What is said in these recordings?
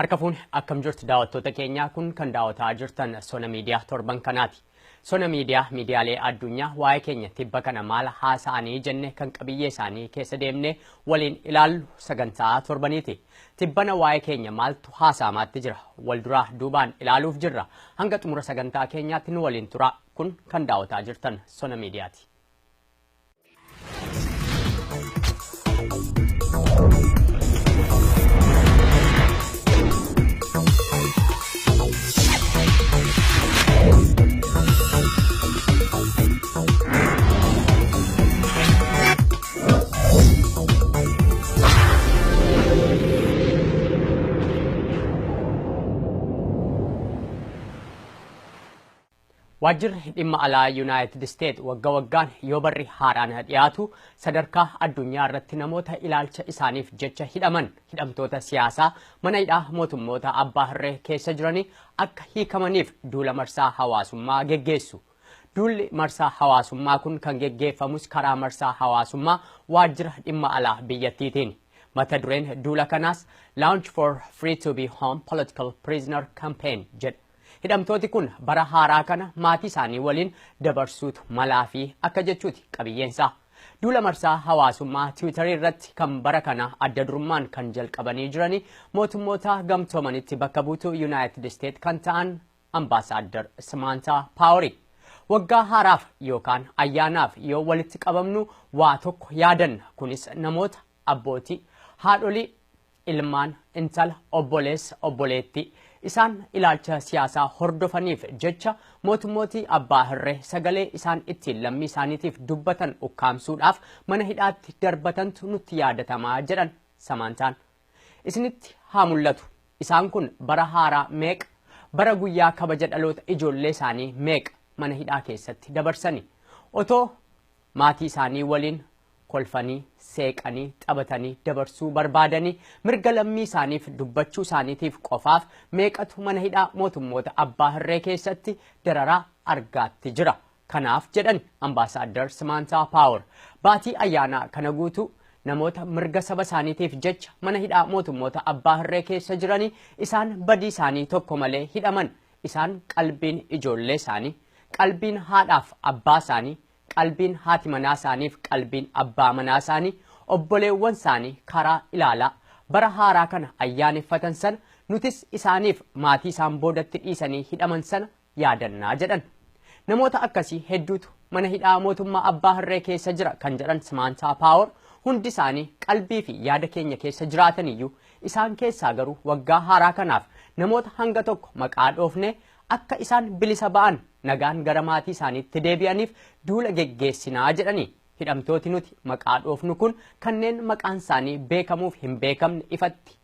Harka fuune akkam jirtu daawwattoota keenyaa kun kan daawwataa jirtan Sona Miidiyaa torban kanaati. Sona Miidiyaa miidiyaalee addunyaa waa'ee keenya tibba kana maal haasa'anii jenne kan qabiyyee isaanii keessa deemnee waliin ilaallu sagantaa torbaniiti. Tibbana waa'ee keenya maaltu haasa'amaatti jira? Wal duraa duubaan ilaaluuf jirra. Hanga xumura sagantaa keenyaatti nu waliin tura. Kun kan daawwataa jirtan Sona Miidiyaati. Waajjirri dhimma alaa Yuunaayitid Isteet waggaa waggaan yoo barri haaraan dhiyaatu sadarkaa addunyaa irratti namoota ilaalcha isaaniif jecha hidhaman hidhamtoota siyaasaa mana hidhaa mootummoota abbaa hirree keessa jiranii akka hiikamaniif duula marsaa hawaasummaa geggeessu. Duulli marsaa hawaasummaa kun kan geggeeffamus karaa marsaa hawaasummaa waajjira dhimma alaa biyyattiitiin. Mata dureen duula kanaas Launch for Free to be Home Political Prisoner Campaign jedha. Hidhamtooti kun bara haaraa kana maatii isaanii waliin dabarsuutu malaa fi akka jechuuti qabiyyeensaa. Duula marsaa hawaasummaa Tiwiitarii irratti kan bara kana adda durummaan kan jalqabanii jiranii mootummoota gamtoomanitti bakka buutuu Yuunaayitid Isteet kan ta'an Ambaasaaddar Samaantaa Paawori. Waggaa haaraaf yookaan ayyaanaaf yoo walitti qabamnu waa tokko yaadanna. Kunis namoota abbootii, haadholii, ilmaan, intala, obboleessa, obboleettii isaan ilaalcha siyaasaa hordofaniif jecha mootummootii abbaa hirree sagalee isaan ittiin lammii isaaniitiif dubbatan ukkaamsuudhaaf mana hidhaatti darbatantu nutti yaadatamaa jedhan Samaantaan. Isinitti haa mul'atu. Isaan kun bara haaraa meeqa, bara guyyaa kabaja dhaloota ijoollee isaanii meeqa mana hidhaa keessatti dabarsani. Otoo maatii isaanii waliin kolfanii, seeqanii, taphatanii dabarsuu barbaadanii mirga lammii isaaniif dubbachuu isaaniitiif qofaaf meeqatu mana hidhaa mootummoota abbaa hirree keessatti dararaa argaatti jira. Kanaaf jedhan Ambaasaaddar Samaantaa Paawar baatii ayyaanaa kana guutuu namoota mirga saba isaaniitiif jecha mana hidhaa mootummoota abbaa hirree keessa jiranii isaan badii isaanii tokko malee hidhaman isaan qalbiin ijoollee isaanii, qalbiin haadhaaf abbaa isaanii, qalbiin haati manaa isaaniif qalbiin abbaa manaa isaanii, obboleewwan isaanii karaa ilaalaa bara haaraa kana ayyaaneffatan sana nutis isaaniif maatii isaan boodatti dhiisanii hidhaman sana yaadannaa jedhan. Namoota akkasii hedduutu mana hidhaa mootummaa abbaa hirree keessa jira kan jedhan Samaantaa Paawar hundi isaanii qalbii fi yaada keenya keessa jiraatan iyyuu isaan keessaa garuu waggaa haaraa kanaaf namoota hanga tokko maqaa dhoofne akka isaan bilisa ba'an nagaan gara maatii isaaniitti deebi'aniif duula geggeessinaa jedhanii. Hidhamtooti nuti maqaa dhoofnu kun kanneen maqaan isaanii beekamuuf hin beekamne ifatti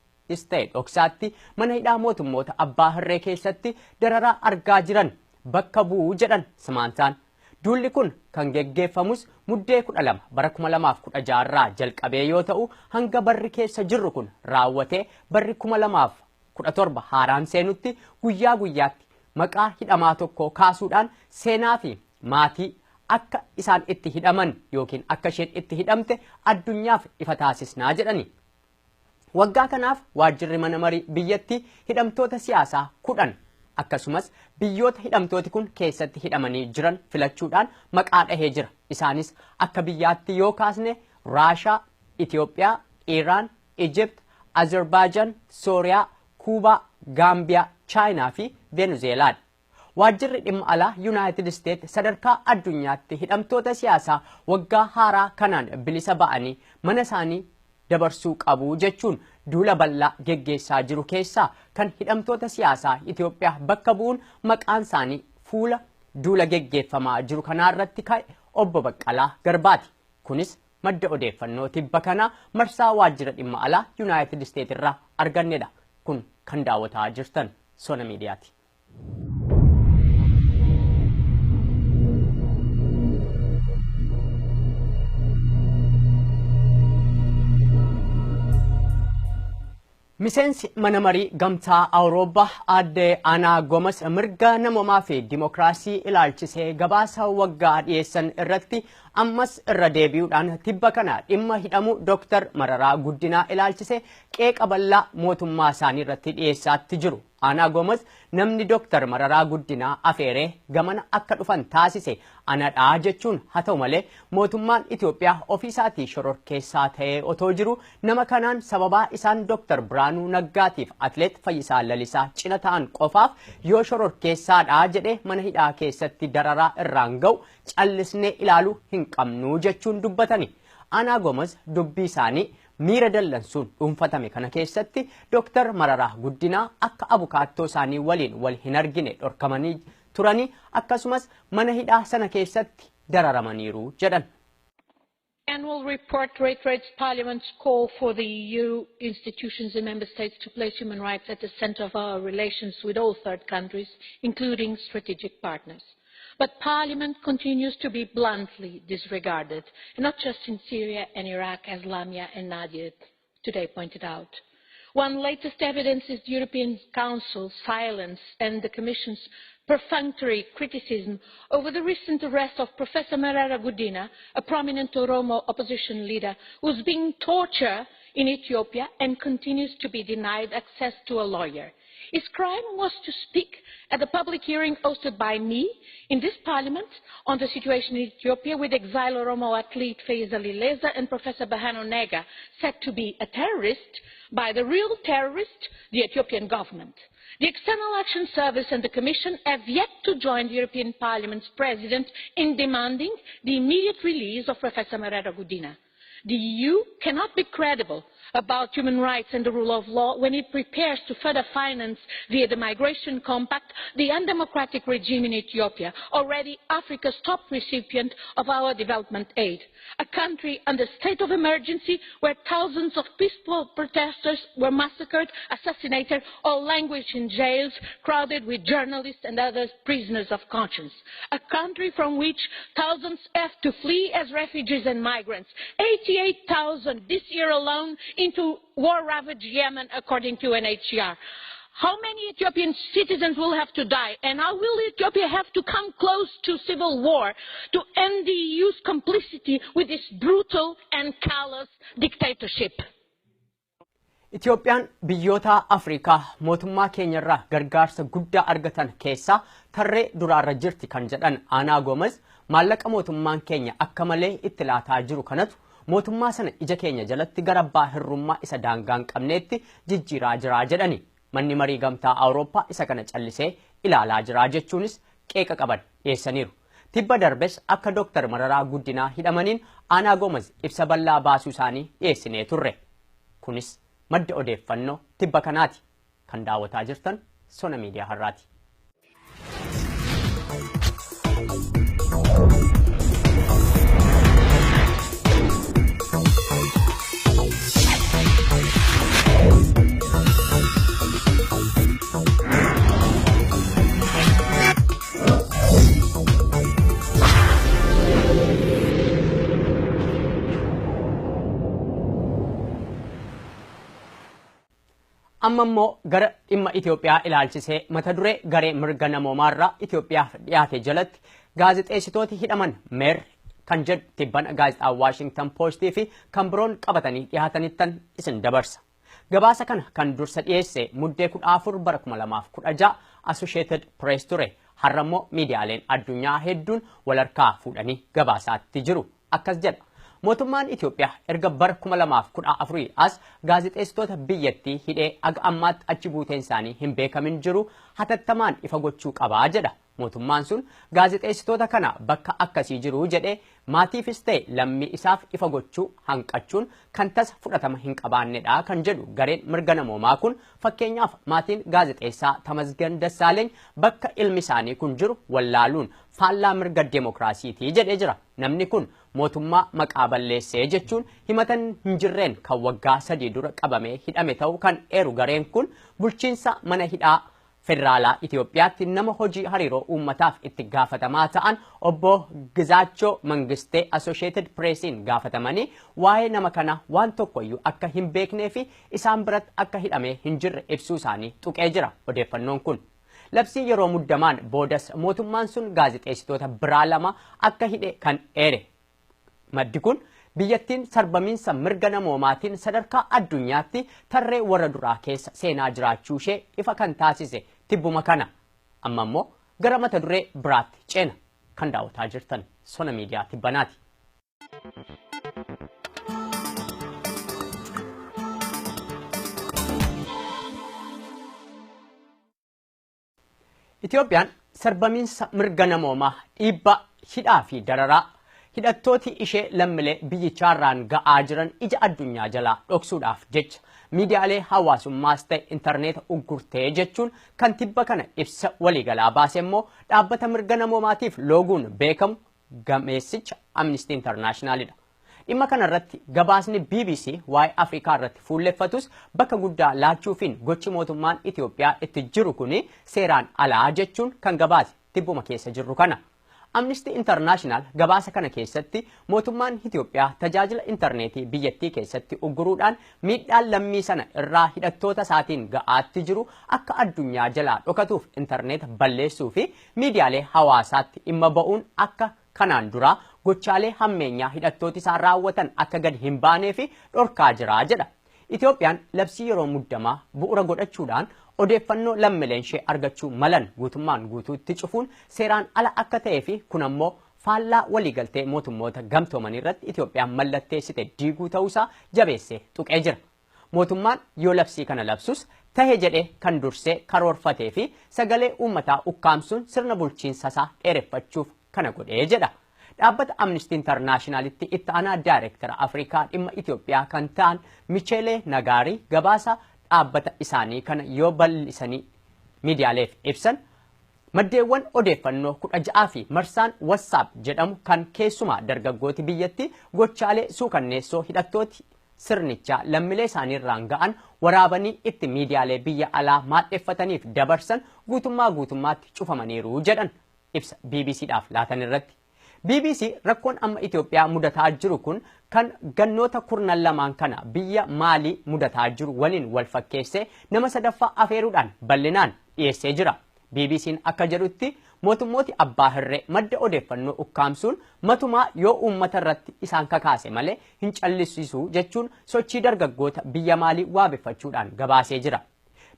ta'e dhoksaatti mana hidhaa mootummoota abbaa hirree keessatti dararaa argaa jiran bakka bu'uu jedhan Samaantaan. Duulli kun kan geggeeffamus muddee 12 bara 2016 irraa jalqabee yoo ta'u hanga barri keessa jirru kun raawwatee barri 2017 haaraan seenutti guyyaa guyyaatti maqaa hidhamaa tokko kaasuudhaan seenaa fi maatii akka isaan itti hidhaman yookiin akka isheen itti hidhamte addunyaaf ifa taasisnaa jedhani. Waggaa kanaaf waajjirri mana marii biyyatti hidhamtoota siyaasaa 10 akkasumas biyyoota hidhamtooti kun keessatti hidhamanii jiran filachuudhaan maqaa dhahee jira. Isaanis akka biyyaatti yoo kaasne Raashaa, Itoophiyaa, Iraan, Ijipt, Azerbaajaan, Sooriyaa, Kuubaa, Gaambiyaa, Chaayinaa fi Venezueelaadha. Waajjirri dhimma alaa Yuunaayitid Isteet sadarkaa addunyaatti hidhamtoota siyaasaa waggaa haaraa kanaan bilisa ba'anii mana isaanii dabarsuu qabu jechuun duula bal'aa geggeessaa jiru keessaa kan hidhamtoota siyaasaa Itoophiyaa bakka bu'uun maqaan isaanii fuula duula geggeeffamaa jiru kanaarratti ka'e obbo Baqqalaa Garbaati. Kunis madda odeeffannoo tibba kanaa marsaa waajjira dhimma alaa Yuunaayitid Isteet irraa argannedha. Kun kan daawwataa jirtan Sona Miidiyaati. Miseensi mana marii gamtaa Awurooppaa aadde Aanaa Gomes mirga namoomaa fi dimookiraasii ilaalchisee gabaasa waggaa dhiyeessan irratti ammas irra deebi'uudhaan tibba kana dhimma hidhamuu Dooktar Mararaa Guddinaa ilaalchisee qeeqa bal'aa mootummaa isaanii irratti dhiyeessaatti jiru. Aanaa Gomes namni Dooktar Mararaa Guddinaa afeeree gamana akka dhufan taasise anadhaa jechuun, haa ta'u malee mootummaan Itoophiyaa ofiisaatii shororkeessaa ta'ee otoo jiru nama kanaan sababaa isaan Dooktar Biraanuu Naggaatiif Atleet Fayyisaa Lalisaa cina ta'an qofaaf yoo shororkeessaadhaa jedhee mana hidhaa keessatti dararaa irraan ga'u callisnee ilaaluu hin qabnu jechuun dubbatani. Aanaa Gomes dubbii isaanii miira dallansuun dhuunfatame kana keessatti Dooktar Mararaa Guddinaa akka abukaattoo isaanii waliin wal hin argine dhorkamanii turanii, akkasumas mana hidhaa sana keessatti dararamaniiru jedhan. Annual report reiterates Parliament's call for the EU institutions and Member States to place human rights at the centre of our relations with all third countries, including strategic partners. But Parliament continues to be bluntly disregarded, and not just in Syria and Iraq, as Lamia and Nadia today pointed out. One latest evidence is the European Council's silence and the Commission's perfunctory criticism over the recent arrest of Professor Merera Gudina, a prominent Oromo opposition leader who is being tortured in Ethiopia and continues to be denied access to a lawyer. His crime was to speak at the public hearing hosted by me in this parliament on the situation in Ethiopia with exiled Oromo athlete Feyisa Lilesa and Professor Berhanu Nega, said to be a terrorist by the real terrorist, the Ethiopian government. The External Action Service and the Commission have yet to join the European Parliament's President in demanding the immediate release of Professor Merera Gudina. The EU cannot be credible about human rights and the rule of law when it prepares to further finance via the Migration Compact the undemocratic regime in Ethiopia, already Africa's top recipient of our development aid, a country under state of emergency where thousands of peaceful protesters were massacred, assassinated or languished in jails crowded with journalists and other prisoners of conscience, a country from which thousands have to flee as refugees and migrants, 88,000 this year alone into war-ravaged Yemen, according to UNHCR. How many Ethiopian citizens will have to die, and how will Ethiopia have to come close to civil war to end the EU's complicity with this brutal and callous dictatorship? Itoophiyaan biyyoota Afrikaa mootummaa keenyarraa gargaarsa guddaa argatan keessaa tarree duraarra jirti kan jedhan Aanaa Gomes, maallaqa mootummaan keenya akka malee itti laataa jiru kanatu mootummaa sana ija keenya jalatti gara abbaa hirrummaa isa daangaa hin qabneetti jijjiiraa jira jedhani. Manni marii gamtaa Awurooppaa isa kana callisee ilaalaa jira jechuunis qeeqa qaban dhiyeessaniiru. Tibba darbes akka Dooktar Mararaa Guddinaa hidhamaniin Aanaa Gomes ibsa bal'aa baasuu isaanii dhiyeessinee turre. Kunis madda odeeffannoo tibba kanaati. Kan daawwataa jirtan Sona Miidiyaa har'aati. Amma immoo gara dhimma Itoophiyaa ilaalchisee mata duree garee mirga namoomaarraa Itoophiyaaf dhiyaate jalatti gaazexeessitooti hidhaman meer kan jedhu tibbana gaazexaa Waashingtan Poostii fi kan biroon qabatanii dhiyaatanittan isin dabarsa. Gabaasa kana kan dursa dhiyeesse Muddee 14 bara 2016 Associated Press ture. Har'a immoo miidiyaaleen addunyaa hedduun walharkaa fuudhanii gabaasaatti jiru. Akkas jedha. Mootummaan Itoophiyaa erga bara 2014 as gaazexeessitoota biyyattii hidhee aga ammaatti achi buuteen isaanii hin beekamin jiru hatattamaan ifa gochuu qabaa jedha. Mootummaan sun gaazexeessitoota kana bakka akkasii jiru jedhee maatiifis ta'e lammii isaaf ifa gochuu hanqachuun kan tasa fudhatama hin qabaannedha kan jedhu gareen mirga namoomaa kun, fakkeenyaaf maatiin gaazexeessaa Tamasgan Dassaaleeny bakka ilmi isaanii kun jiru wallaaluun faallaa mirga deemokiraasiitii jedhee jira. Namni kun mootummaa maqaa balleessee jechuun himatan hin jirreen kan waggaa 3 dura qabamee hidhame ta'uu kan eeru gareen kun, bulchiinsa mana hidhaa Federaalaa Itoophiyaatti nama hojii hariiroo uummataaf itti gaafatamaa ta'an obbo Gizaachoo Mangistee Associated Pressiin gaafatamanii waa'ee nama kana waan tokkoyyuu akka hin beeknee fi isaan biratti akka hidhamee hin jirre ibsuu isaanii tuqee jira odeeffannoon kun. Labsii yeroo muddamaan boodas mootummaan sun gaazexeessitoota biraa lama akka hidhe kan eere. Maddi kun biyyattiin sarbamiinsa mirga namoomaatiin sadarkaa addunyaatti tarree warra duraa keessa seenaa jiraachuu ishee ifa kan taasise tibbuma kana. Amma immoo gara mata duree biraatti ceena kan daawwataa jirtan Sona Miidiyaa Tibbanaati. Itoophiyaan sarbamiinsa mirga namoomaa dhiibbaa hidhaa fi dararaa hidhattooti ishee lammiilee biyyichaarraan ga'aa jiran ija addunyaa jalaa dhoksuudhaaf jecha miidiyaalee hawaasummaas ta'e intarneeta uggurtee jechuun kan tibba kana ibsa waliigalaa baase immoo dhaabbata mirga namoomaatiif looguun beekamu gameessicha Amnesty Internationalidha. Dhimma kanarratti gabaasni BBC waa'ee Afrikaa irratti fuulleffatus bakka guddaa laachuufiin gochi mootummaan Itoophiyaa itti jiru kuni seeraan alaa jechuun kan gabaase tibbuma keessa jirru kana. Amnesty International gabaasa kana keessatti mootummaan Itoophiyaa tajaajila intarneetii biyyattii keessatti ugguruudhaan miidhaan lammii sana irraa hidhattoota isaatiin ga'aatti jiru akka addunyaa jalaa dhokatuuf intarneeta balleessuu fi miidiyaalee hawaasaatti dhimma ba'uun akka kanaan duraa gochaalee hammeenyaa hidhattooti isaa raawwatan akka gad hin baanee fi dhorkaa jira jedha. Itoophiyaan labsii yeroo muddamaa bu'uura godhachuudhaan odeeffannoo lammiileen ishee argachuu malan guutummaan guutuutti cufuun seeraan ala akka ta'ee fi kun ammoo faallaa waliigaltee mootummoota gamtoomanii irratti Itoophiyaan mallatteessite diiguu ta'uusaa jabeessee tuqee jira. Mootummaan yoo labsii kana labsus tahe jedhee kan dursee karoorfatee fi sagalee uummataa ukkaamsuun sirna bulchiinsa isaa dheereffachuuf kana godhee jedha. Dhaabbata Amnesty Internationalitti itti aanaa daayireektara Afrikaa dhimma Itoophiyaa kan ta'an Micheelee Nagaarii gabaasa dhaabbata isaanii kana yoo bal'isanii miidiyaaleef ibsan maddeewwan odeeffannoo 16 fi marsaan WhatsApp jedhamu kan keessumaa dargaggooti biyyatti gochaalee suukanneessoo hidhattooti sirnichaa lammiilee isaaniirraan ga'an waraabanii itti miidiyaalee biyya alaa maadheffataniif dabarsan guutummaa guutummaatti cufamaniiru jedhan ibsa BBCdhaaf laatan irratti. BBC rakkoon amma Itoophiyaa mudataa jiru kun kan gannoota kurnan lamaan kana biyya Maalii mudataa jiru waliin wal fakkeessee nama sadaffaa afeeruudhaan bal'inaan dhiyeessee jira. BBC'n akka jedhutti mootummooti abbaa hirree madda odeeffannoo ukkaamsuun matumaa yoo uummata irratti isaan kakaase malee hin callisiisu jechuun sochii dargaggoota biyya Maalii waabeffachuudhaan gabaasee jira.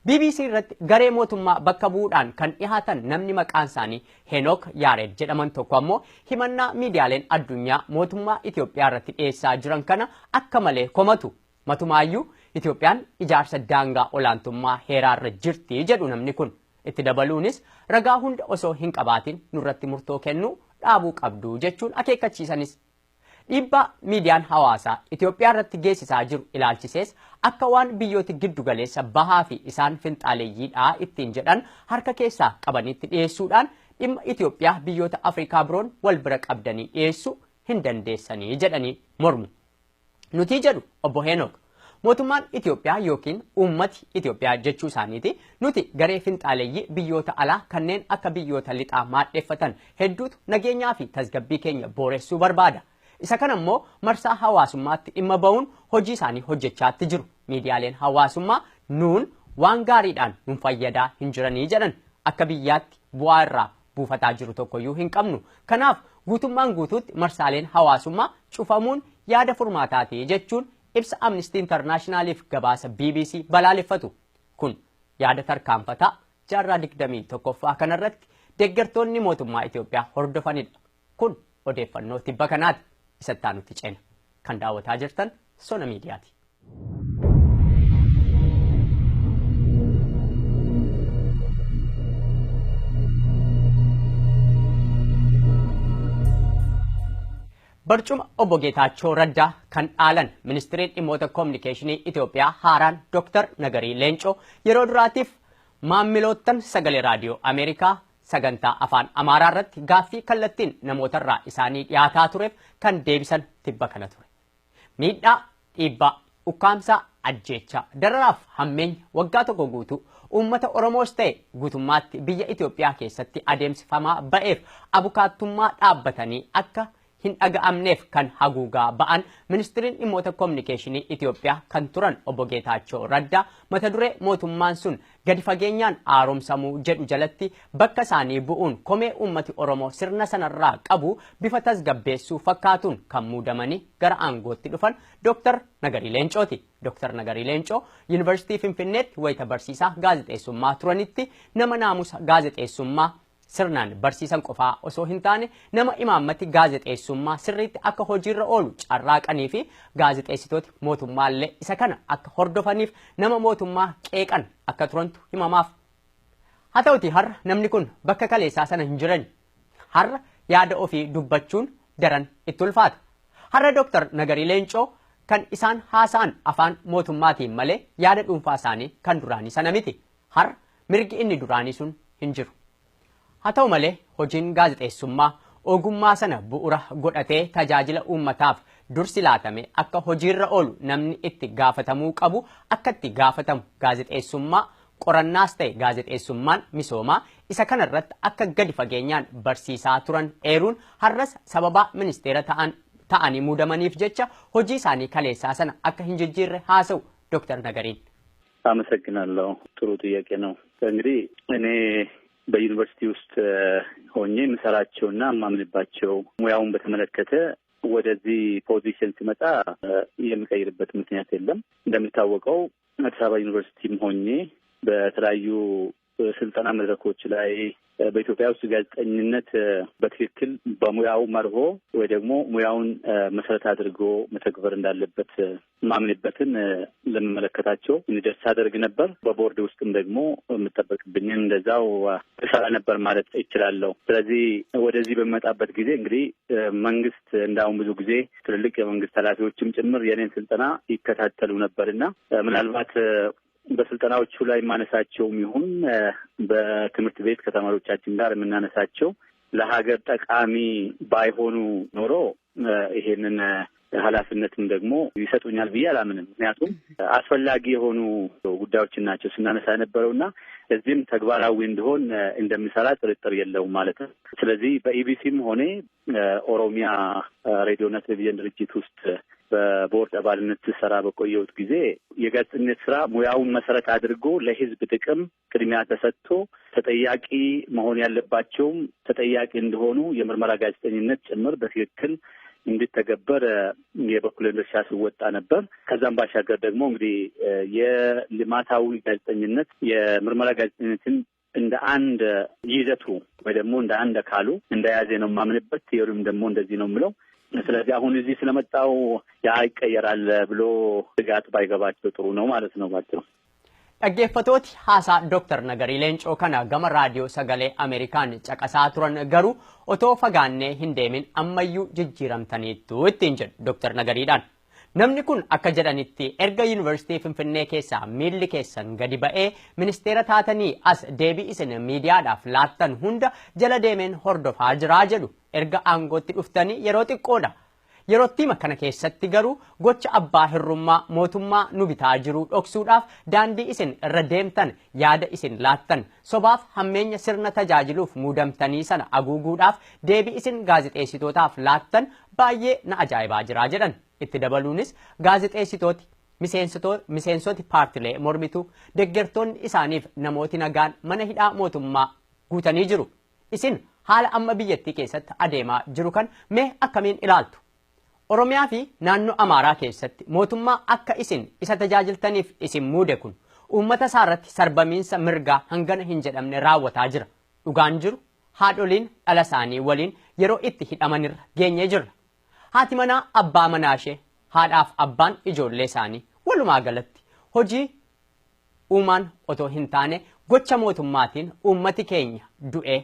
BBC irratti garee mootummaa bakka bu'uudhaan kan dhihaatan namni maqaan isaanii Henook Yaared jedhaman tokko ammoo himannaa miidiyaaleen addunyaa mootummaa Itoophiyaa irratti dhiyeessaa jiran kana akka malee komatu. Matumaayyuu Itoophiyaan ijaarsa daangaa olaantummaa heeraarra jirti jedhu namni kun. Itti dabaluunis ragaa hunda osoo hin qabaatin nurratti murtoo kennuu dhaabuu qabdu jechuun akeekkachiisanis. Dhiibbaa miidiyaan hawaasaa Itoophiyaa irratti geessisaa jiru ilaalchisees akka waan biyyooti giddu galeessa bahaa fi isaan finxaaleeyyiidhaa ittiin jedhan harka keessaa qabanitti dhiyeessuudhaan dhimma Itoophiyaa biyyoota Afrikaa biroon wal bira qabdanii dhiyeessuu hin dandeessanii jedhanii mormu. Nuti jedhu obbo Henook mootummaan Itoophiyaa yookiin uummati Itoophiyaa jechuu isaaniiti nuti garee finxaaleeyyii biyyoota alaa kanneen akka biyyoota lixaa maadheffatan hedduutu nageenyaa fi tasgabbii keenya booressuu barbaada. Isa kana immoo marsaa hawaasummaatti dhimma ba'uun hojii isaanii hojjechaatti jiru. Miidiyaaleen hawaasummaa nuun waan gaariidhaan nun fayyadaa hin jiranii jedhan akka biyyaatti bu'aa irraa buufataa jiru tokkoyyuu hin qabnu. Kanaaf guutummaan guutuutti marsaaleen hawaasummaa cufamuun yaada furmaataati jechuun ibsa Amnesty Internationaliif gabaasa BBC balaaleffatu. Kun yaada tarkaanfataa jaarraa 21ffaa kanarratti deeggartoonni mootummaa Itoophiyaa hordofanidha. Kun odeeffannoo tibba kanaati. Isatti aanutti ceena. Kan daawwataa jirtan Sona Miidiyaati. Barcuma obbo Geetaachoo Raddaa kan dhaalan ministiriin dhimmoota koominikeeshinii Itoophiyaa haaraan Dr. Nagarii Leencoo yeroo duraatiif maammiloottan sagalee raadiyoo Ameerikaa sagantaa afaan Amaaraa irratti gaaffii kallattiin namootarraa isaanii dhiyaataa tureef kan deebisan tibba kana ture. Miidhaa, dhiibbaa, ukkaamsaa, ajjeechaa, dararaaf hammeenya waggaa tokko guutuu uummata Oromoos ta'e guutummaatti biyya Itoophiyaa keessatti adeemsifamaa ba'eef abukaattummaa dhaabbatanii akka hin dhaga'amneef kan haguugaa ba'an ministiriin dhimmoota koominikeeshinii Itoophiyaa kan turan obbo Geetaachoo Raddaa mata duree mootummaan sun gadi fageenyaan haaromsamuu jedhu jalatti bakka isaanii bu'uun komee uummati Oromoo sirna sanarraa qabu bifa tasgabbeessuu fakkaatuun kan muudamanii gara aangootti dhufan Dr. Nagarii Leencooti. Dr. Nagarii Leencoo Yuunivarsiitii Finfinneetti wayita barsiisaa gaazexeessummaa turanitti nama naamusa gaazexeessummaa sirnaan barsiisan qofaa osoo hin taane nama imaammatti gaazexeessummaa sirriitti akka hojiirra oolu carraaqanii fi gaazexeessitooti mootummaallee isa kana akka hordofaniif nama mootummaa qeeqan akka turantu himamaaf. Haa ta'uti har'a namni kun bakka kaleessaa sana hin jiran. Har'a yaada ofii dubbachuun daran itti ulfaata. Har'a Dr. Nagarii Leencoo kan isaan haasa'an afaan mootummaatiin malee yaada dhuunfaa isaanii kan duraanii sana miti. Har'a mirgi inni duraanii sun hin jiru. Haa ta'u malee hojiin gaazexeessummaa ogummaa sana bu'uura godhatee tajaajila uummataaf dursi laatame akka hojiirra oolu namni itti gaafatamuu qabu akka itti gaafatamu gaazexeessummaa qorannaas ta'e gaazexeessummaan misoomaa isa kanarratti akka gadi fageenyaan barsiisaa turan eeruun har'as sababa ministeera ta'anii muudamaniif jecha hojii isaanii kaleessaa sana akka hin jijjiirre haasa'u Dr. Nagariin. አመሰግናለሁ። ጥሩ ጥያቄ ነው። እንግዲህ እኔ በዩኒቨርሲቲ ውስጥ ሆኜ የምሰራቸውና የማምንባቸው ሙያውን በተመለከተ ወደዚህ ፖዚሽን ሲመጣ የሚቀይርበት ምክንያት የለም። እንደሚታወቀው አዲስ አበባ ዩኒቨርሲቲም ሆኜ በተለያዩ ስልጠና መድረኮች ላይ በኢትዮጵያ ውስጥ ጋዜጠኝነት በትክክል በሙያው መርሆ ወይ ደግሞ ሙያውን መሰረት አድርጎ መተግበር እንዳለበት ማምንበትን ለሚመለከታቸው እንዲደርስ አደርግ ነበር። በቦርድ ውስጥም ደግሞ የምጠበቅብኝን እንደዛው እሰራ ነበር ማለት እችላለሁ። ስለዚህ ወደዚህ በሚመጣበት ጊዜ እንግዲህ መንግስት እንዳሁን ብዙ ጊዜ ትልልቅ የመንግስት ኃላፊዎችም ጭምር የኔን ስልጠና ይከታተሉ ነበርና ምናልባት በስልጠናዎቹ ላይ የማነሳቸውም ይሁን በትምህርት ቤት ከተማሪዎቻችን ጋር የምናነሳቸው ለሀገር ጠቃሚ ባይሆኑ ኖሮ ይሄንን ኃላፊነትም ደግሞ ይሰጡኛል ብዬ አላምንም። ምክንያቱም አስፈላጊ የሆኑ ጉዳዮችን ናቸው ስናነሳ የነበረውና እዚህም ተግባራዊ እንዲሆን እንደሚሰራ ጥርጥር የለውም ማለት ነው። ስለዚህ በኢቢሲም ሆነ ኦሮሚያ ሬዲዮና ቴሌቪዥን ድርጅት ውስጥ በቦርድ አባልነት ስሰራ በቆየሁት ጊዜ የጋዜጠኝነት ስራ ሙያውን መሰረት አድርጎ ለሕዝብ ጥቅም ቅድሚያ ተሰጥቶ ተጠያቂ መሆን ያለባቸውም ተጠያቂ እንደሆኑ የምርመራ ጋዜጠኝነት ጭምር በትክክል እንዲተገበር የበኩሌን ድርሻ ስወጣ ነበር። ከዛም ባሻገር ደግሞ እንግዲህ የልማታዊ ጋዜጠኝነት የምርመራ ጋዜጠኝነትን እንደ አንድ ይዘቱ ወይ ደግሞ እንደ አንድ አካሉ እንደያዘ ነው የማምንበት። ቲዮሪም ደግሞ እንደዚህ ነው የምለው። ስለዚህ አሁን እዚህ ስለመጣው ያ ይቀየራል ብሎ ስጋት ባይገባቸው ጥሩ ነው ማለት ነው ባጭሩ። Dhaggeeffattooti haasaa Dr. Nagarii Leencoo kana gama raadiyoo sagalee Ameerikaan caqasaa turan garuu otoo fagaannee hin deemin ammayyuu jijjiiramtaniittu ittiin jedhu Dr. Nagariidhaan. Namni kun akka jedhanitti erga Yuunivarsiitii Finfinnee keessaa miilli keessan gadi ba'ee ministeera taatanii as deebii isin miidiyaadhaaf laattan hunda jala deemeen hordofaa jiraa jedhu erga aangootti dhuftanii yeroo xiqqoodha. Yerootti kana keessatti garuu gocha abbaa hirrummaa mootummaa nu bitaa jiru dhoksuudhaaf daandii isin irra deemtan yaada isin laattan sobaaf hammeenya sirna tajaajiluuf muudamtanii sana haguuguudhaaf deebii isin gaazexeessitootaaf laattan baay'ee na ajaa'ibaa jiraa jedhan. Itti dabaluunis gaazexeessitooti miseensoti paartilee mormituu deeggartoonni isaaniif namooti nagaan mana hidhaa mootummaa guutanii jiru. Isin haala amma biyyattii keessatti adeemaa jiru kan mee akkamiin ilaaltu? Oromiyaa fi naannoo Amaaraa keessatti mootummaa akka isin isa tajaajiltaniif isin muude kun uummata isaarratti sarbamiinsa mirgaa hangana hin jedhamne raawwataa jira. Dhugaan jiru haadholiin dhala isaanii waliin yeroo itti hidhamanirra geenyee jirra. Haati manaa abbaa manaa ishee haadhaaf abbaan ijoollee isaanii walumaa galatti hojii uumaan otoo hin taane gocha mootummaatiin uummati keenya du'ee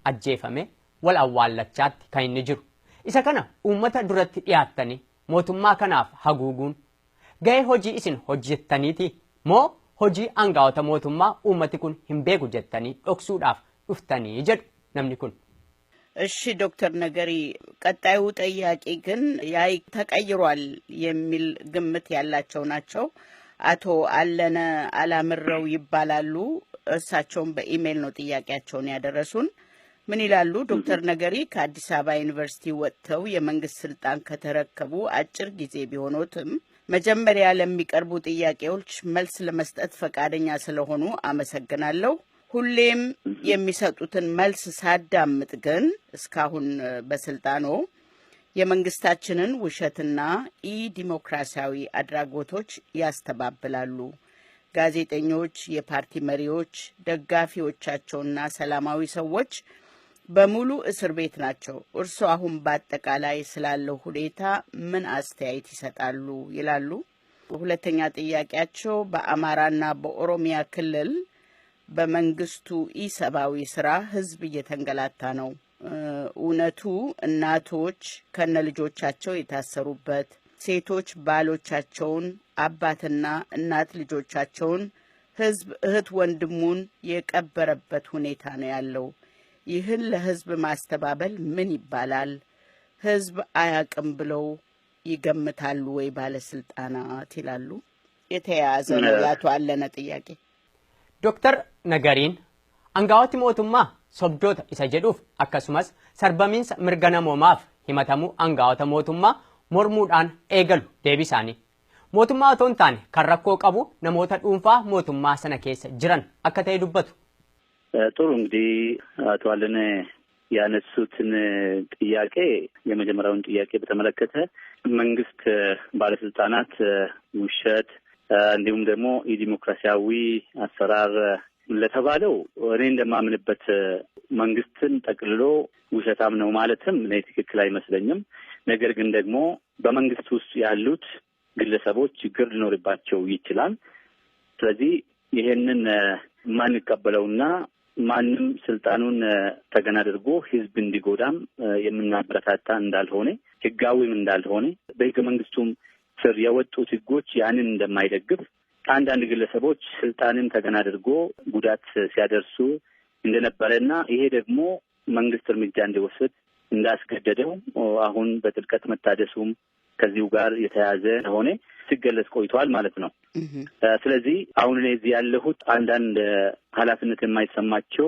ajjeefame wal awwaallachaatti kan inni jiru. Isa kana uummata duratti dhiyaattanii mootummaa kanaaf haguuguun ga'ee hojii isin hojjettaniiti moo hojii aangaa'ota mootummaa uummati kun hin beeku jettanii dhoksuudhaaf dhuftanii jedhu namni kun. እሺ ዶክተር ነገሪ፣ ቀጣዩ ጠያቂ ግን ያይ ተቀይሯል የሚል ግምት ያላቸው ናቸው። አቶ አለነ አላምረው ይባላሉ። እሳቸውም በኢሜይል ነው ጥያቄያቸውን ያደረሱን። ምን ይላሉ? ዶክተር ነገሪ ከአዲስ አበባ ዩኒቨርሲቲ ወጥተው የመንግስት ስልጣን ከተረከቡ አጭር ጊዜ ቢሆኖትም መጀመሪያ ለሚቀርቡ ጥያቄዎች መልስ ለመስጠት ፈቃደኛ ስለሆኑ አመሰግናለሁ። ሁሌም የሚሰጡትን መልስ ሳዳምጥ ግን እስካሁን በስልጣኖ የመንግስታችንን ውሸትና ኢ ዲሞክራሲያዊ አድራጎቶች ያስተባብላሉ። ጋዜጠኞች፣ የፓርቲ መሪዎች፣ ደጋፊዎቻቸውና ሰላማዊ ሰዎች በሙሉ እስር ቤት ናቸው። እርስዎ አሁን በአጠቃላይ ስላለው ሁኔታ ምን አስተያየት ይሰጣሉ? ይላሉ። ሁለተኛ ጥያቄያቸው በአማራና በኦሮሚያ ክልል በመንግስቱ ኢሰብአዊ ስራ ህዝብ እየተንገላታ ነው። እውነቱ እናቶች ከነ ልጆቻቸው የታሰሩበት፣ ሴቶች ባሎቻቸውን፣ አባትና እናት ልጆቻቸውን፣ ህዝብ እህት ወንድሙን የቀበረበት ሁኔታ ነው ያለው። ይህን ለህዝብ ማስተባበል ምን ይባላል? ህዝብ አያውቅም ብለው ይገምታሉ ወይ ባለስልጣናት? ይላሉ። የተያያዘ ነው የአቶ አለነ ጥያቄ። Dooktar Nagariin aangawooti mootummaa sobdoota isa jedhuuf akkasumas sarbamiinsa mirga namoomaaf himatamuu aangawoota mootummaa mormuudhaan eegalu deebii isaanii. Mootummaa otoo hin taane kan rakkoo qabu namoota dhuunfaa mootummaa sana keessa jiran akka ta'e dubbatu. ጥሩ፣ እንግዲህ አቶ አለነ ያነሱትን ጥያቄ፣ የመጀመሪያውን ጥያቄ በተመለከተ መንግስት ባለስልጣናት ውሸት እንዲሁም ደግሞ የዲሞክራሲያዊ አሰራር ለተባለው፣ እኔ እንደማምንበት መንግስትን ጠቅልሎ ውሸታም ነው ማለትም እኔ ትክክል አይመስለኝም። ነገር ግን ደግሞ በመንግስት ውስጥ ያሉት ግለሰቦች ችግር ሊኖርባቸው ይችላል። ስለዚህ ይሄንን የማንቀበለውና ማንም ስልጣኑን ተገን አድርጎ ህዝብ እንዲጎዳም የምናበረታታ እንዳልሆነ፣ ህጋዊም እንዳልሆነ፣ በህገ መንግስቱም ስር የወጡት ህጎች ያንን እንደማይደግፍ፣ አንዳንድ ግለሰቦች ስልጣንን ተገን አድርጎ ጉዳት ሲያደርሱ እንደነበረ እና ይሄ ደግሞ መንግስት እርምጃ እንዲወስድ እንዳስገደደው፣ አሁን በጥልቀት መታደሱም ከዚሁ ጋር የተያያዘ ሆነ ሲገለጽ ቆይተዋል ማለት ነው። ስለዚህ አሁን እኔ እዚህ ያለሁት አንዳንድ ኃላፊነት የማይሰማቸው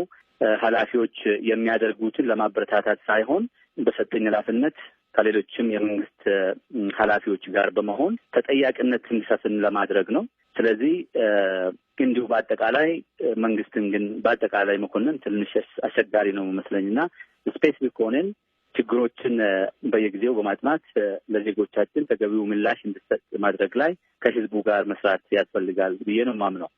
ኃላፊዎች የሚያደርጉትን ለማበረታታት ሳይሆን በሰጠኝ ኃላፊነት ከሌሎችም የመንግስት ኃላፊዎች ጋር በመሆን ተጠያቂነት እንዲሰፍን ለማድረግ ነው። ስለዚህ እንዲሁ በአጠቃላይ መንግስትን ግን በአጠቃላይ መኮንን ትንሽ አስቸጋሪ ነው መስለኝ እና specific ሆነን ችግሮችን በየጊዜው በማጥናት ለዜጎቻችን ተገቢው ምላሽ እንዲሰጥ ማድረግ ላይ ከህዝቡ ጋር መስራት ያስፈልጋል ብዬ ነው የማምነው።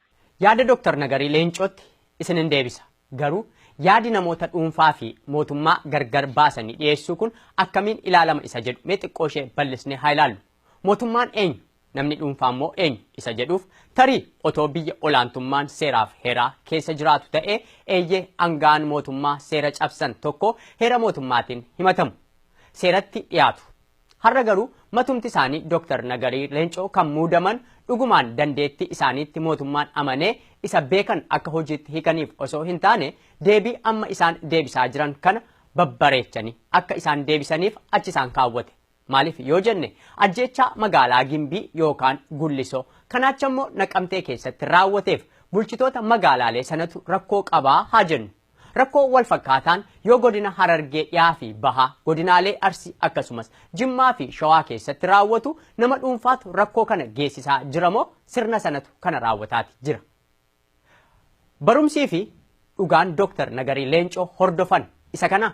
Yaada Dooktar Nagarii Leencootti isinin deebisa. Garuu yaadi namoota dhuunfaa fi mootummaa gargar baasanii dhiyeessuu kun akkamiin ilaalama isa jedhu mee xiqqoo ishee bal'isnee haa ilaallu. Mootummaan eenyu, namni dhuunfaa immoo eenyu isa jedhuuf, tarii otoo biyya olaantummaan seeraaf heeraa keessa jiraatu ta'ee, eeyyee, aangaan mootummaa seera cabsan tokko heera mootummaatiin himatamu. Seeratti dhiyaatu. Har'a garuu matumti isaanii Dooktar Nagarii Leencoo kan muudaman dhugumaan dandeettii isaaniitti mootummaan amanee isa beekan akka hojiitti hiikaniif osoo hin taane, deebii amma isaan deebisaa jiran kana babbareechanii akka isaan deebisaniif achi isaan kaawwate. Maaliif yoo jenne, ajjeechaa magaalaa Gimbii yookaan Gullisoo kanaacha immoo Naqamtee keessatti raawwateef bulchitoota magaalaalee sanatu rakkoo qabaa haa jennu. Rakkoo wal fakkaataan yoo godina Harargee dhiyaa fi Bahaa, godinaalee Arsii akkasumas Jimmaa fi Shawaa keessatti raawwatu, nama dhuunfaatu rakkoo kana geessisaa jira moo sirna sanatu kana raawwataati jira? Barumsii fi dhugaan Dooktar Nagarii Leencoo hordofan isa kana.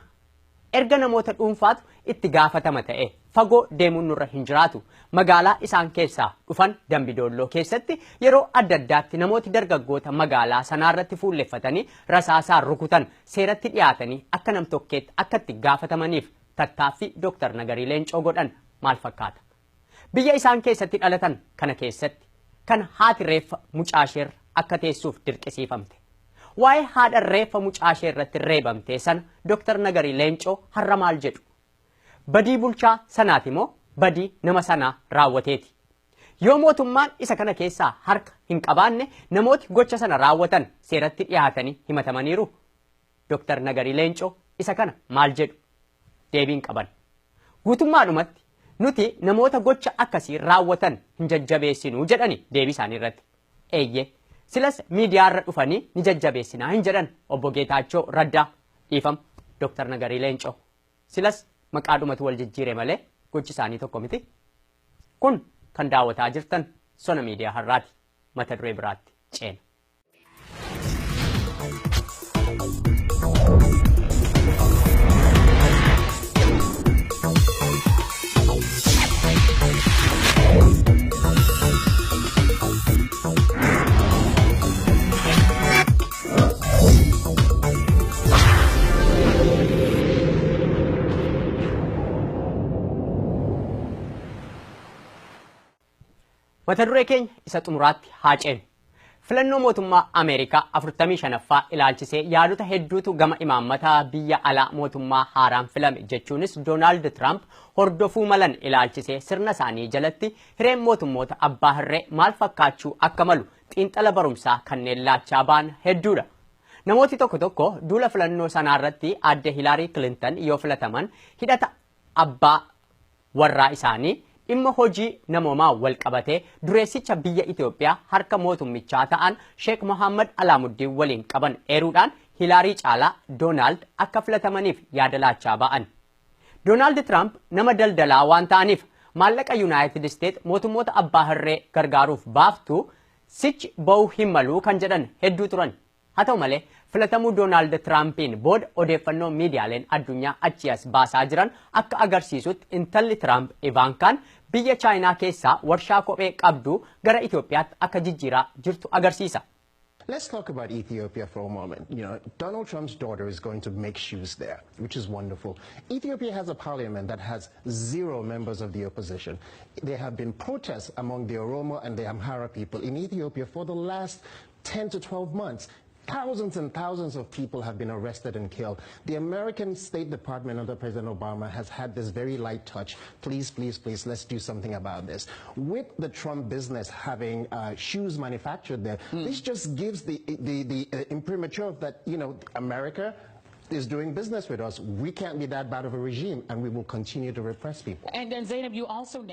Erga namoota dhuunfaatu itti gaafatama ta'e, fagoo deemuun nurra hin jiraatu. Magaalaa isaan keessaa dhufan Dambidolloo keessatti yeroo adda addaatti namooti dargaggoota magaalaa sanaarratti fuulleffatanii rasaasaan rukutan seeratti dhiyaatanii akka nam-tokkeetti akka itti gaafatamaniif tattaaffii Dooktar Nagarii Leencoo godhan maal fakkaata? Biyya isaan keessatti dhalatan kana keessatti kan haati reeffa mucaasheerra akka teessuuf dirqisiifamte. Waa'ee haadha reeffa mucaashee irratti reebamte sana Dooktar Nagarii Leencoo har'a maal jedhu? Badii bulchaa sanaati moo badii nama sanaa raawwateeti? Yoo mootummaan isa kana keessaa harka hin qabaanne, namooti gocha sana raawwatan seeratti dhiyaatanii himatamaniiru. Dooktar Nagarii Leencoo isa kana maal jedhu? Deebiin qaban. Guutummaadhumatti Nuti namoota gocha akkasii raawwatan hin jajjabeessinuu jedhani deebii isaanii irratti. Eeyyee, silas miidiyaarra dhufanii ni jajjabeessinaa hin jedhan obbo Geetaachoo Raddaa, dhiifama, Dooktar Nagarii Leencoo. Silas maqaadhumatu wal jijjiire malee gochi isaanii tokko miti. Kun kan daawwataa jirtan Sona Miidiyaa har'aati. Mata duree biraatti ceena. Mata duree keenya isa xumuraatti haa ceenu. Filannoo mootummaa Ameerikaa 45ffaa ilaalchisee yaadota hedduutu gama imaammataa biyya alaa mootummaa haaraan filame, jechuunis Doonaald Tiraamp hordofuu malan ilaalchisee sirna isaanii jalatti hireen mootummoota abbaa hirree maal fakkaachuu akka malu xiinxala barumsaa kanneen laachaa ba'an hedduudha. Namooti tokko tokko duula filannoo sanaarratti aadde Hilaarii Kilintan yoo filataman hidhata abbaa warraa isaanii dhimma hojii namoomaa wal qabatee dureessicha biyya Itoophiyaa harka mootummichaa ta'an Sheek Mohammad Alaamuddin waliin qaban eeruudhaan Hilaarii caalaa Doonaald akka filatamaniif yaada laachaa ba'an. Doonaald Tiraamp nama daldalaa waan ta'aniif maallaqa Yuunaayitid Isteet mootummoota abbaa hirree gargaaruuf baaftu sichi ba'uu hin maluu kan jedhan hedduu turan. Haa ta'u malee, filatamuu Doonaald Tiraampiin booda odeeffannoo miidiyaaleen addunyaa achii as baasaa jiran akka agarsiisutti intalli Tiraamp Ivaankaan biyya Chaayinaa keessaa warshaa kophee qabdu gara Itoophiyaatti akka jijjiiraa jirtu agarsiisa. Let's talk about Ethiopia for a moment. Donald Trump's daughter is going to make shoes there, which is wonderful. Ethiopia has a parliament that has zero members of the opposition. There have been protests among the Oromo and the Amhara people in Ethiopia for the last 10 to 12 months. Thousands and thousands of people have been arrested and killed. The American State Department under President Obama has had this very light touch. Please, please, please, let's do something about this. With the Trump business having shoes manufactured there, this just gives the imprimatur of that America is doing business with us. We can't be that bad of a regime, and we will continue to repress people. And then, Zainab, you also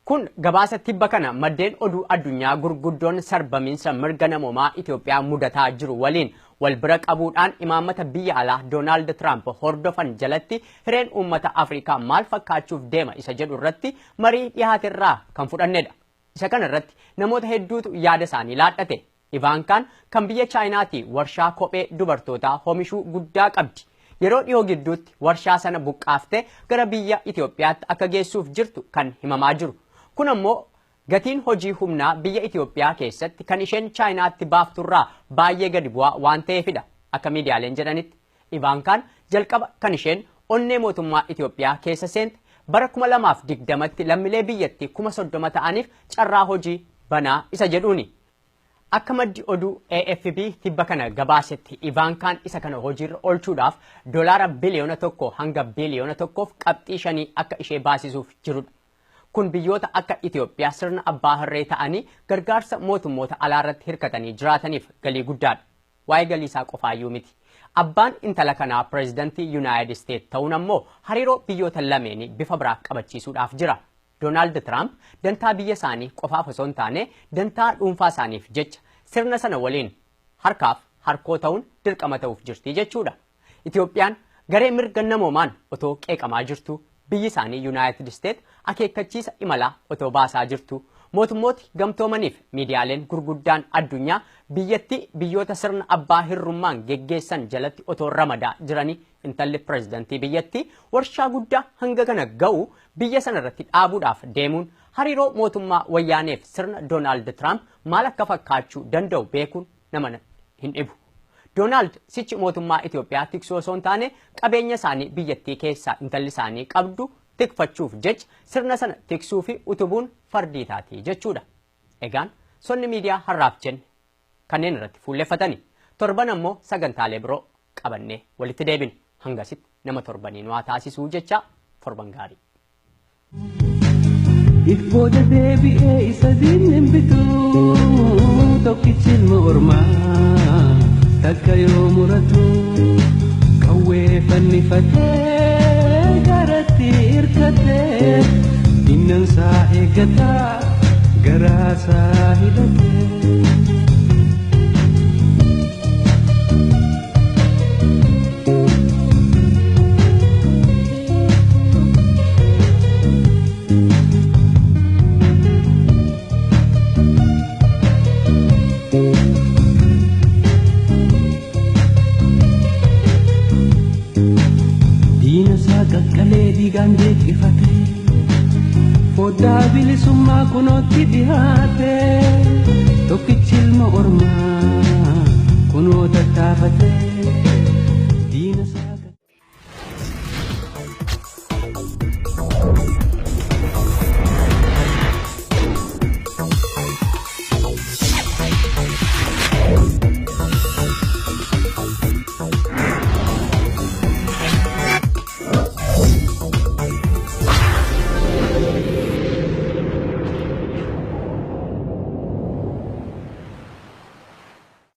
Kun gabaasa tibba kana maddeen oduu addunyaa gurguddoon sarbamiinsa mirga namoomaa Itoophiyaa mudataa jiru waliin wal bira qabuudhaan imaammata biyya alaa Doonaald Tiraamp hordofan jalatti hireen uummata Afrikaa maal fakkaachuuf deema isa jedhu irratti marii dhiyaaterraa kan fudhannedha. Isa kana irratti namoota hedduutu yaada isaanii laadhate. Ivaankaan kan biyya Chaayinaati warshaa kophee dubartootaa oomishuu guddaa qabdi. Yeroo dhiyoo gidduutti warshaa sana buqqaaftee gara biyya Itoophiyaatti akka geessuuf jirtu kan himamaa jiru. Kun ammoo gatiin hojii humnaa biyya Itoophiyaa keessatti kan isheen Chaayinaatti baafturraa baay'ee gadi bu'aa waan ta'eefidha. Akka miidiyaaleen jedhanitti Ivaankaan jalqaba kan isheen onnee mootummaa Itoophiyaa keessa seente bara 2020tti lammiilee biyyattii 30,000 ta'aniif carraa hojii banaa isa jedhuuni. Akka maddi oduu AFP tibba kana gabaasetti Ivaankaan isa kana hojiirra oolchuudhaaf doolaara biliyoona 1 hanga biliyoona 1.5 akka ishee baasisuuf jirudha. Kun biyyoota akka Itoophiyaa sirna abbaa hirree ta'anii gargaarsa mootummoota alaarratti hirkatanii jiraataniif galii guddaadha. Waa'ee galii isaa qofaayyuu miti. Abbaan intala kanaa pireezidantii Yuunaayitid Isteet ta'uun ammoo hariiroo biyyoota lameenii bifa biraa qabachiisuudhaaf jira. Doonaald Tiraamp dantaa biyya isaanii qofaaf osoo hin taane dantaa dhuunfaa isaaniif jecha sirna sana waliin harkaaf harkoo ta'uun dirqama ta'uuf jirti jechuudha. Itoophiyaan garee mirga namoomaan otoo qeeqamaa jirtu, biyyi isaanii Yuunaayitid Isteet akeekkachiisa imalaa otoo baasaa jirtu, mootummooti gamtoomaniif miidiyaaleen gurguddaan addunyaa biyyatti biyyoota sirna abbaa hirrummaan geggeessan jalatti otoo ramadaa jiranii intalli pireezidantii biyyattii warshaa guddaa hanga kana ga'u biyya sana irratti dhaabuudhaaf deemuun hariiroo mootummaa wayyaaneef sirna Doonaald Tiraamp maal akka fakkaachuu danda'u beekuun nama hin dhibu. Doonaald sichi mootummaa Itoophiyaa tiksuu osoo hin taane qabeenya isaanii biyyattii keessaa intalli isaanii qabdu tikfachuuf jecha sirna sana tiksuu fi utubuun fardii taati jechuudha. Egaan sonni miidiyaa har'aaf jenne kanneen irratti fuulleffatani. Torban ammoo sagantaalee biroo qabannee walitti deebina. Hangasitti nama torbanii nu haa taasisuu jecha, torban gaarii. If booda deebi'ee isa diinni hin bitu, tokkichi ilma ormaa takka yoo muratu qawwee fannifatee garatti hirkatee. Diinansaa eeggataa garaasaa hidhatee. Diina isaa qaqqalee dhiigaan jeeqifate foddaa bilisummaa kunootti dhihaate tokkichi ilma ormaa kunoo tattaafate.